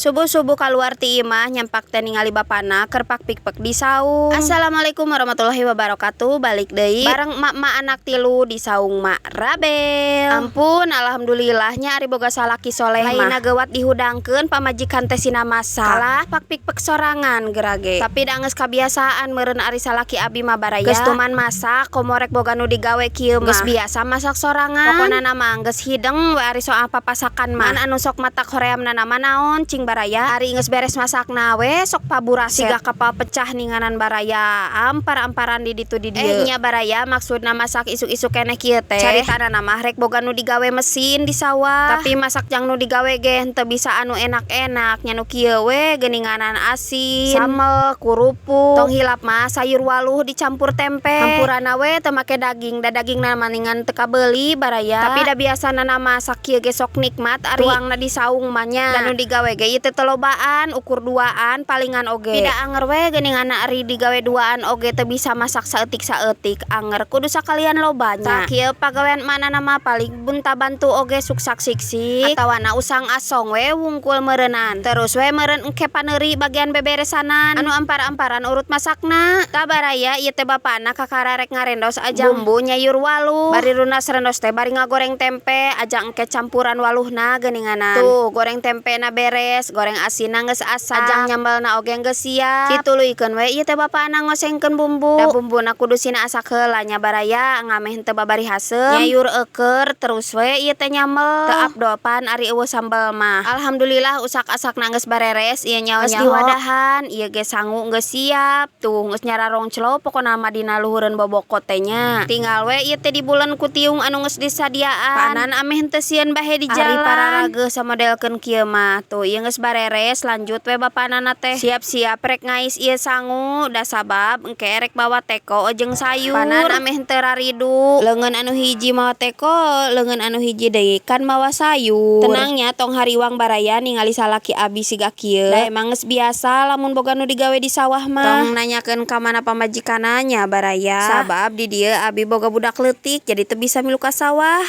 Subuh-subuh kaluar ti imah, nyampak teh ningali bapana keur pak-pikpek di saung. Assalamualaikum warahmatullahi wabarakatuh. Balik deui bareng emak-emak anak tilu di saung Mak Rabel. Ampun, alhamdulillah nya ari boga salaki soleh mah. Lainna gewat dihudangkeun, pamajikan teh sina masak. Kalah pak-pikpek sorangan geura ge. Tapi da geus kabiasaan meureun ari salaki abi mah, baraya. Geus tuman masak, komo rek boga nu digawe kieu mah. Geus biasa masak sorangan. Pokona mah geus hideng we ari soal papasakan mah. Ngan anu sok matak horeamna mah naon cing, baraya? Ari geus beres masakna we sok paburaset. Siga kapal pecah ninganan, baraya, ampar-amparan di ditu di dieu. Eh nya, baraya, maksudna masak isuk-isuk keneh kieu teh. Caritana mah rek boga nu digawe mesin di sawah. Tapi masak jang nu digawe ge henteu bisa anu enak-enak nya, nu kieu we geuninganan, asin, sambel, kurupuk. Tong hilap mah sayur waluh dicampur tempe. Hampurana we teu make daging, da dagingna maningan teu kabeuli, baraya. Tapi da biasana masak kieu ge sok nikmat ari tuangna di saung mah nya. Da nu digawe ge ieu teh teu lobaan, ukur duaan palingan oge. Pida anger we geuningan ari digawe duaan oge teu bisa masak saeutik-saeutik, anger kudu sakalian loba nya. Tah, kieu pagawean emakna mah, paling bunta bantu oge suksak siksik atawana usang asong we wungkul meureunnan. Terus we meureun engke paneuri bagian beberesanan anu ampar-amparan urut masakna. Tah, baraya, ieu teh bapana kakara rek ngarendos ajang bumbu nyayur waluh. Bari runas rendos teh bari ngagoreng tempe ajang engke campuran waluhna geuninganan. Tuh, goreng tempena beres, goreng asinna geus asak, ajang nyambelna oge geus siap. Dituluykeun we ieu teh bapana ngosengkeun bumbu. Da bumbuna kudu sina asak heula nya, baraya, ngameh henteu babari haseum. Nyayur eueur terus we ieu teh nyambel. Teu afdol pan ari euweuh sambel mah. Alhamdulillah, usak asakna geus bareres ieu nyaho. Geus diwadahan, ieu ge sangu geus siap. Tuh, geus nyararongclop pokona mah dina luhureun boboko teh nya. Tinggal we ieu teh dibulen ku tiung anu geus disadiaan. Panan ameh henteu sieun bahe di jalan. Ari pararageuh samodelkeun kieu mah. Tuh, ieu geus bareres, lanjut we bapanana teh. Siap-siap rek ngais ieu sangu, da sabab engke rek mawa teko jeung sayur. Panan ameh henteu raridu. Leungeun anu hiji mawa teko, leungeun anu hiji deui kan mawa sayur. Tenang nya, tong hariwang, baraya, ningali salaki abi siga kieu. Da emang geus biasa lamun boga nu digawe di sawah mah. Tong nanyakeun ka mana pamajikanna nya, baraya. Sabab di dieu abi boga budak leutik, jadi teu bisa milu ka sawah.